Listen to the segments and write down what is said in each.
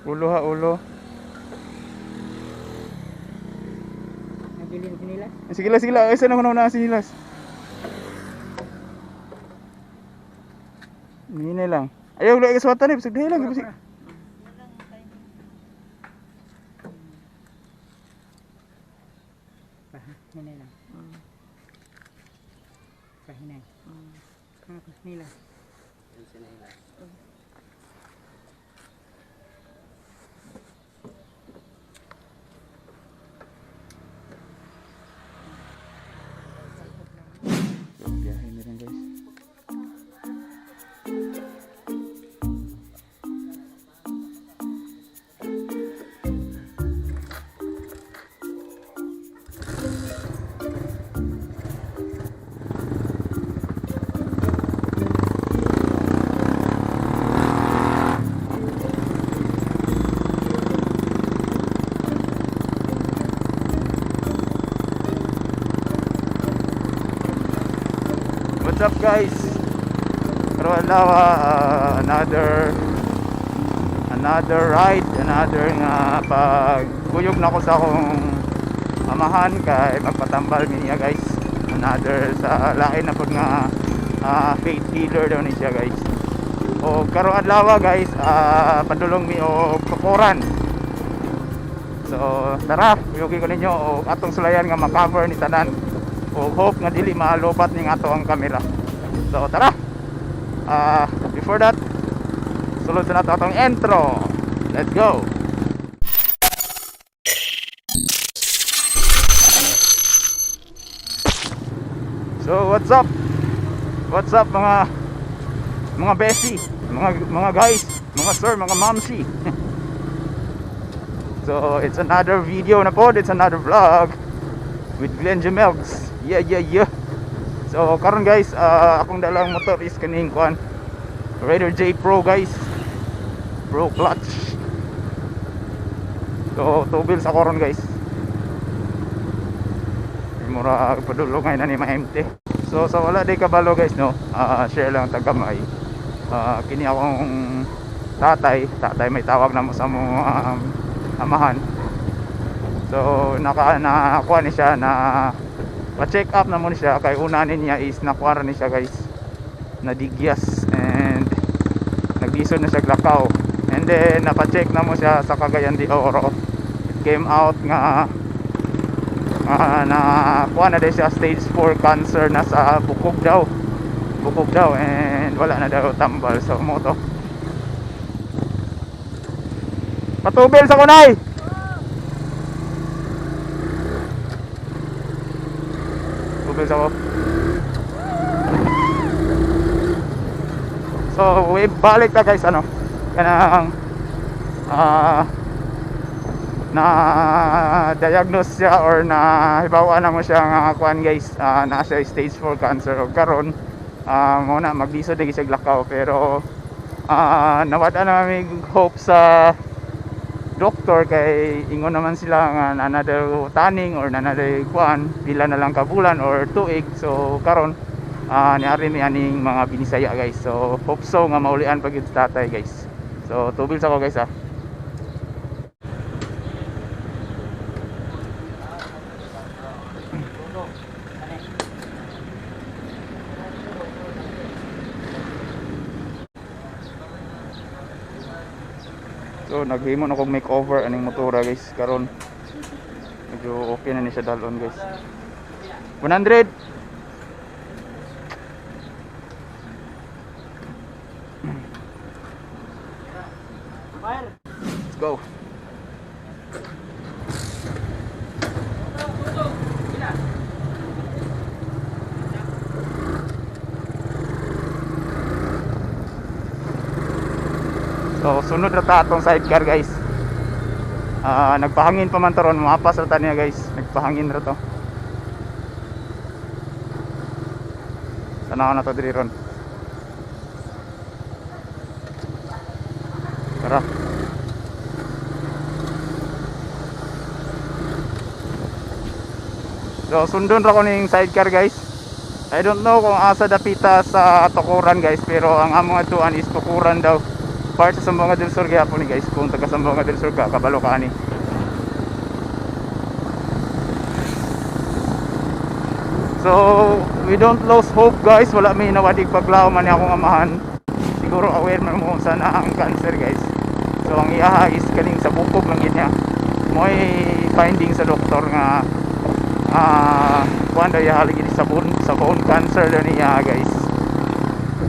Ulo ha, ulo. Nabilin sinila. Sige lang, sige lang. Ay, saan ako nauna sinilas? Hinay lang. Ayaw, wala ka suwatan eh. Bisag dihay lang. Bisag. Hinay lang. Pahinay. Ako nila. Biyahe na rin, guys. What's up, guys? Pero adlaw, another another ride, another nga pagkuyog na ko sa akong amahan kay magpatambal mi niya, guys. Another sa lain na pud nga faith healer daw ni siya, guys. O karong adlaw, guys, padulong mi og Tukuran. So tara, kuyogin ko ninyo og atong sulayan nga ma-cover ni tanan. O hope nga dili maalobat ning ato ang kamera. So tara. Before that, sulod sa nato atong intro. Let's go. So what's up? What's up mga besi, mga guys, mga sir, mga mamsi. So it's another video na po, it's another vlog with Glenn Jamelgs. Yeah. So karon guys, akong dalang motor is kaning kuan Raider J Pro, guys. Pro clutch. So two wheels ako ron, guys. Mura padulong na ni ma-empty. So sa wala day kabalo, guys, no. Share lang tag gamay. Kini akong tatay, tatay may tawag na mo sa mo amahan. So nakakuha ni siya na pa-check up na mo ni siya kay una ni niya is nakuha ra ni siya, guys, nadigyas and naglisod na siya lakaw, and then napa-check na mo siya sa Cagayan de Oro. It came out nga nakuha na din siya stage 4 cancer na sa bukog daw, bukog daw, and wala na daw tambal. So mo to patubil sa kunay. Tubil sa ko. So we balik ta, guys, ano kanang na diagnose siya or na hibaw na mo siya nga kuan, guys, naa siya stage 4 cancer og karon mo na maglisod na siya lakaw, pero nawad na mi hope sa doktor kay ingon naman sila nga another taning or another kuan pila na lang ka bulan or tuig. So karon niari mi aning mga Binisaya, guys. So hope so nga maulian pag sa tatay, guys. So tubil sa ko, guys, ah. So naghimo na kog makeover aning motora, guys, karon. Medyo okay na ni siya dalon, guys. 100. Let's go. So sunod ra ta atong sidecar, guys. Nagpahangin pa man to ron, mapas ra ta niya, guys. Nagpahangin ra to. Tanaw na to diri ron. Tara. So sundon ra ko ning sidecar, guys. I don't know kung asa dapita sa Tukuran, guys, pero ang among atuan is Tukuran daw. Part sa Zamboanga del Sur gyapon ni, guys. Kung taga Zamboanga del Sur ka, kabalo ka ani. So, we don't lose hope, guys. Wala may nawadig paglaom man akong amahan. Siguro aware man mo kung saan ang cancer, guys. So, ang iyaha is kaning sa bukog lang yun niya. Mo'y finding sa doktor nga kuan daw iyaha lagi sa bone cancer daw niya, guys.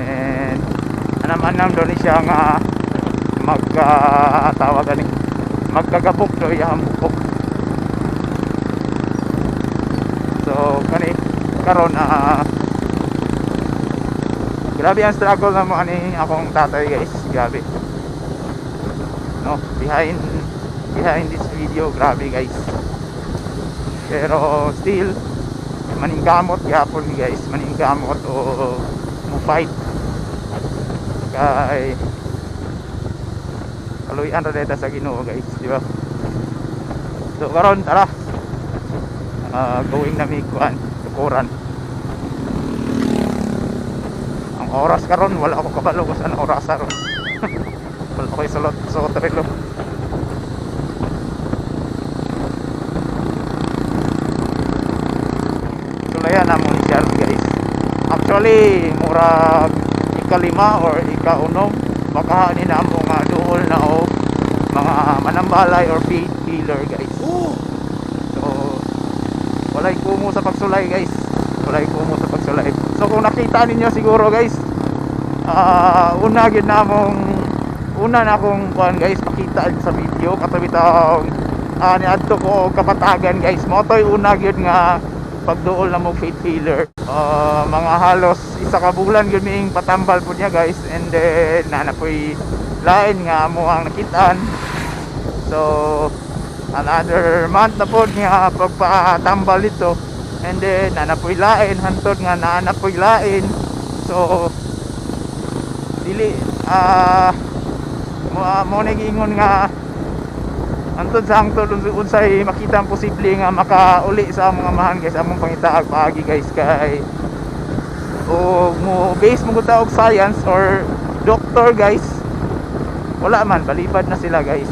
And anam-anam daw ni siya nga magka tawag ani, magkagabok daw iyahang bukog. So kani karon, grabe ang struggle na mo ani akong tatay, guys. Grabe. No, behind behind this video, grabe, guys. Pero still maningkamot gyapon, guys, maningkamot o mo fight kay kaluyan ra data sa Ginoo, guys, di ba? So karon, tara. Going na mi kuan, tukuran. Ang oras karon, wala ako kabalo kung saan oras ron. Wala ko isulot sa relo. Sulayan na mo ni siya, guys. Actually, murag ikalima or ikaunom baka ni na mo nga duol na o mga manambalay or faith healer, guys. So walay kumo sa pagsulay, guys. Walay kumo sa pagsulay. So kung nakita ninyo siguro, guys, una gyud na mong una na akong kuan, guys, pakita sa video kato bitong niadto ko og Kapatagan, guys. Mo to'y una gyud nga pagduol na mo faith healer. Mga halos isa ka bulan gyud miing patambal po niya, guys, and then naa na po'y lain nga amo ang nakitaan. So another month na po niya pagpatambal ito, and then naa na po'y lain hantod nga naa na po'y lain. So dili mo na giingon nga hantod sa hangtod unsay makita ang posible nga makauli sa among amahan, guys, among pangitaag paagi, guys, kay o mo base mo gud ta og science or doctor, guys, wala man, balibad na sila, guys.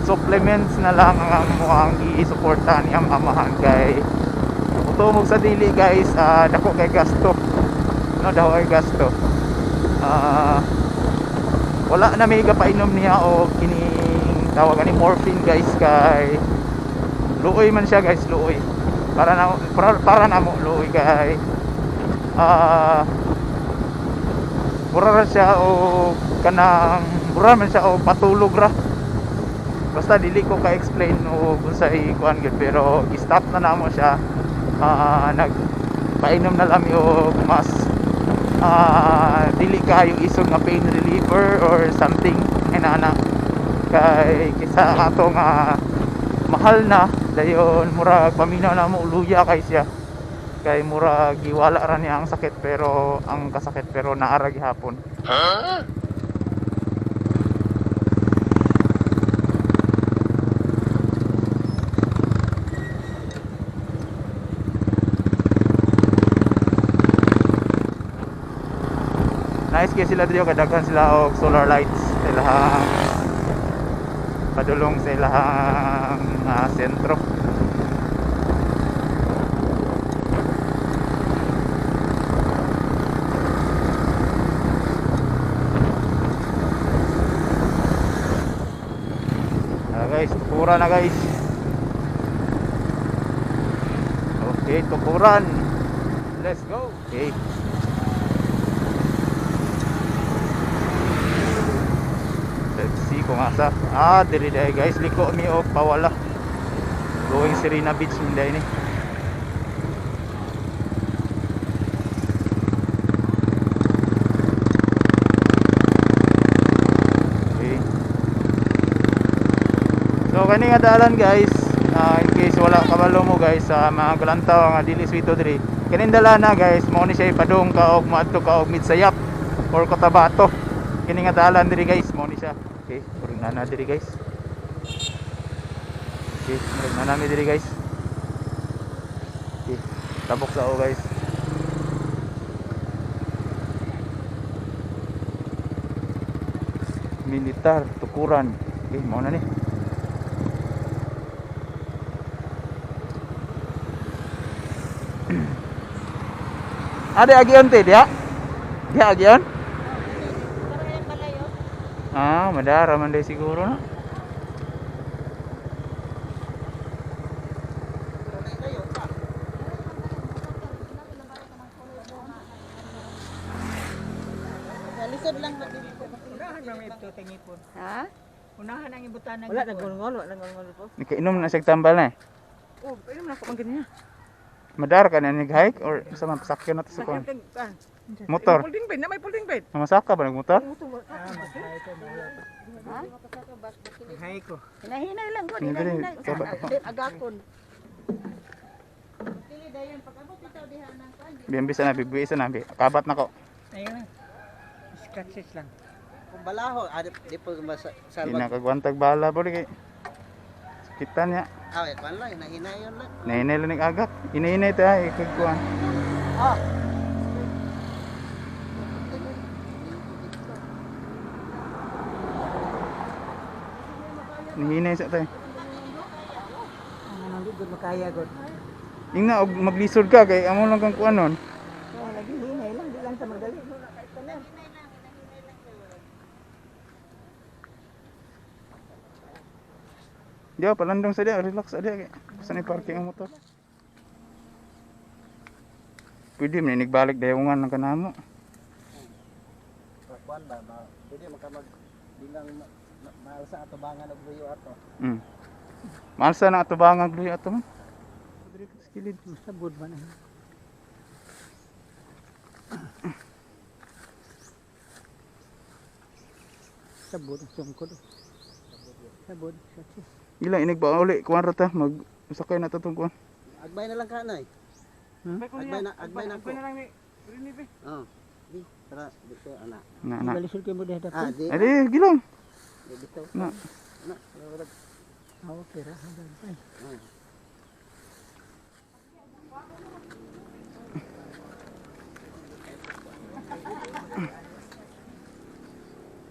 Supplements na lang ang amo ang i-suporta ni ang amahan kay utumog sa dili, guys, dako kay gasto, no? Dako kay gasto. Wala na may gapainom niya o kining tawag ani, morphine, guys, kay luoy man siya, guys, luoy para na mo luoy kay mura ra siya o kanang mura man siya o patulog ra. Basta dili ko ka-explain o kung sa kuan gyud, pero i-stop na namo siya. Nagpainom na lang og mas dili kayo isog nga pain reliever or something inana kay kisa ato nga mahal na dayon murag paminaw na mo, luya kay siya kay murag giwala ra niya ang sakit, pero ang kasakit pero naara gihapon. Nice kay sila dito kay daghan sila og solar lights sa ilahang padulong sa ilahang sentro. Guys, tukuran na, guys. Okay, tukuran. Let's go. Okay. Let's see kung asa. Diri dahil, guys, liko mi og pawala. Going Serena Beach mi dahil ni. Okay. So kani nga dalan, guys, in case wala kabalo mo, guys, sa mga galantaw nga dili swito diri. Kining dalan na, guys, mao ni siya ipadung ka og moadto ka og Midsayap or Cotabato. Kini nga dalan diri, guys, mao ni siya. Okay, murag na na diri, guys. Okay, murag na nami diri, guys. Okay, tabok sa o, guys. Militar Tukuran. Okay, mao na ni. Ade agion te dia? Dia agion? Ah, madara man day siguro na. Lisod lang ba? Unahan lang ito tingipon. Ha? Unahan ang ibutan ng Wala nagulngol, wala nagulngol po. Nakainom na siya tambal na eh. Oh, inom na ko man ganyan. Madara ka na nag-hike or sa man pasakyan na to sa kuan. Motor. Folding bed na may folding bed. Masaka ba nagmotor? Hay ko. Hinahinay lang ko, Hindi, hinahinay. kaba ako. Agakon. Biambis na bibuis na bi. Kabat na ko. Ayun lang. Scratches lang. Kung balaho, ah, di po Di salwag. na kagwantag bala boli kay. Sakitan niya. Ah, eh, kwan lang, hinahinayon lang. Nahinay lang agak. Inahinay ta ay kagkuan. Ah! Nahinay sa tayo. Ang ano gud makaya gud. Ingna og maglisod ka kay amo lang kang kuan nun. Oh, lagi hinay lang, di lang ta magdali. Di ba palandong sa dia, relax sa dia kay. Saan i-parking ang motor? Pwede man nagbalik dayungan lang kanamo. Kwan ba, pwede makamag bilang mahal sa atubangan og luyo ato. Maalsa na atubangan luyo ato man. Kilid. Sabod ba na? Sabod ang sungkod. Sabod, scratches. Ilang inigba uli kuan ra ta mag sakay na to tong kuan. Agbay na lang ka nay. Agbay na ko. Agbay na lang ni Rini be. Oh. Di, tara, di ko ana. Na na. Balisod kayo mo dahil Ah, di. Adi gilang. Di bitaw. Na. Ana, wala. Ah, okay ra. Hanggang pa. Ah.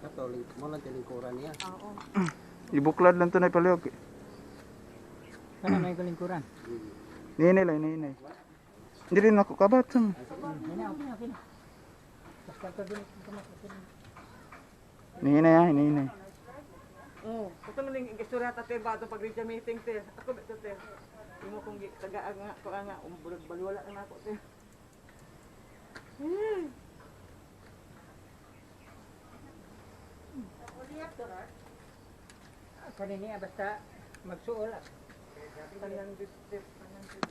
Kato, mo lang tilingkuran niya. Ibuklad lang to na palihog. Kana may kalingkuran. Nihinay lang, nihinay. Hindi rin ako kabat. Hina, okay na, okay na. Basta ka din, okay na. Nihinay ha, nihinay. Oh, kuto man ning istorya ta te ba ato pag region meeting te. Ako ba te. Imo kong tagaan nga ko nga umbulag balwala na ako te. Kani niya basta magsuol. Ah. Tanan te. Tanan te.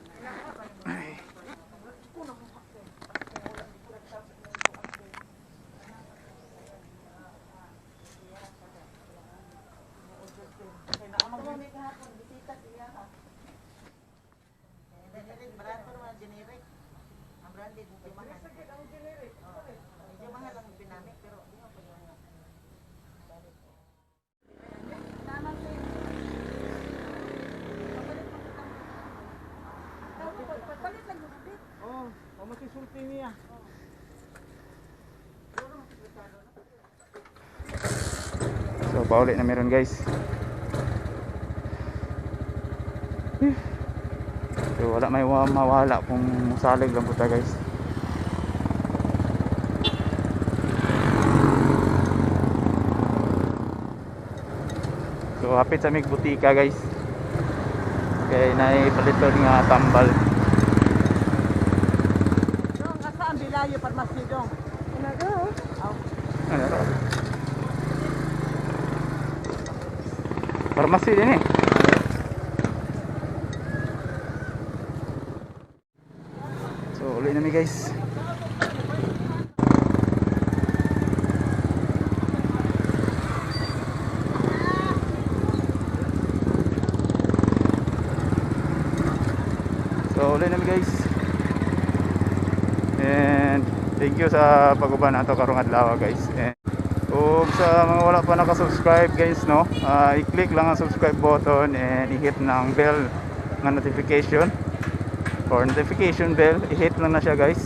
Generic, barato naman generic. Ang branded, medyo mahal. Medyo mahal ang pinamit, pero di mo pa yung Oh, o makisulti niya. So, pauli na meron, guys. So, wala may mawala kung musalig lang po ta, guys. So, hapit sa mig butika, guys. Kay naipaliton nga tambal. Dong, asa ang Bilayo Pharmacy dong? Ano raw? Farmasi din eh. So, ulit namin, guys. So, ulit namin, guys. And thank you sa pag-uban nato karong adlaw, guys. And ug sa mga wala pa naka-subscribe, guys, no, i-click lang ang subscribe button and i-hit ng bell nga notification or notification bell, i-hit lang na siya, guys.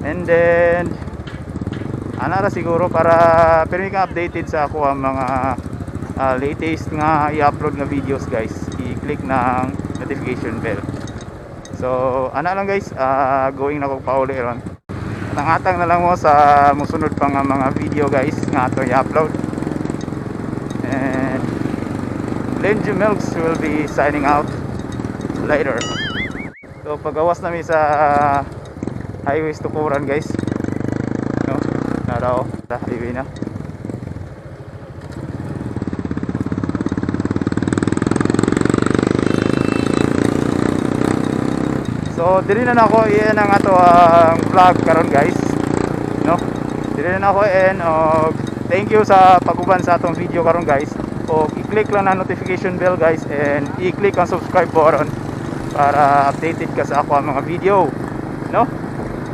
And then Ana ra siguro para pero ka updated sa ako ang mga latest nga i-upload nga videos, guys. I-click ng notification bell. So ana lang, guys, going na ko pauli ron. Atang-atang na lang mo sa musunod pa nga mga video, guys, nga ato i-upload. And Lenji Milks will be signing out later. So pagawas namin sa highways Tukuran, guys. No? Naraw, sa highway na. So diri na nako i-end ang ato ang vlog karon, guys. No? Diri na nako i-end og thank you sa pag-uban sa atong video karon, guys. Og i-click lang na notification bell, guys, and i-click ang subscribe button para updated ka sa ako ang mga video. No?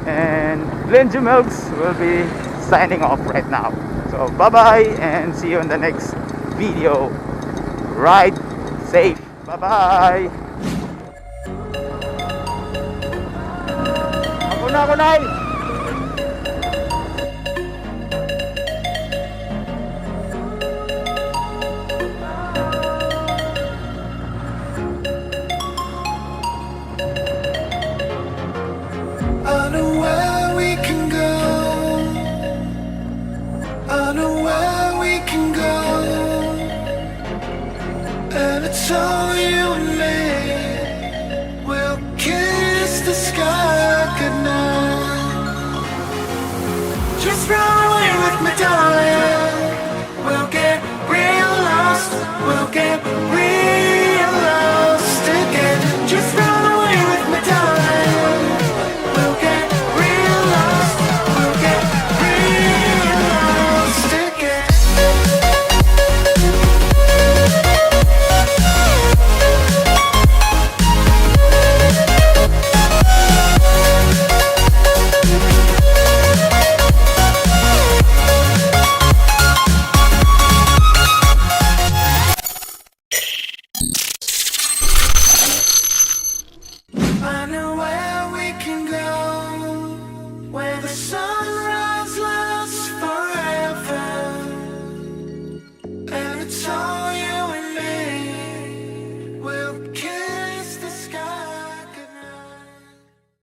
And Glenn Milks will be signing off right now. So bye-bye and see you in the next video. Ride safe. Bye-bye. Ako na, ako na.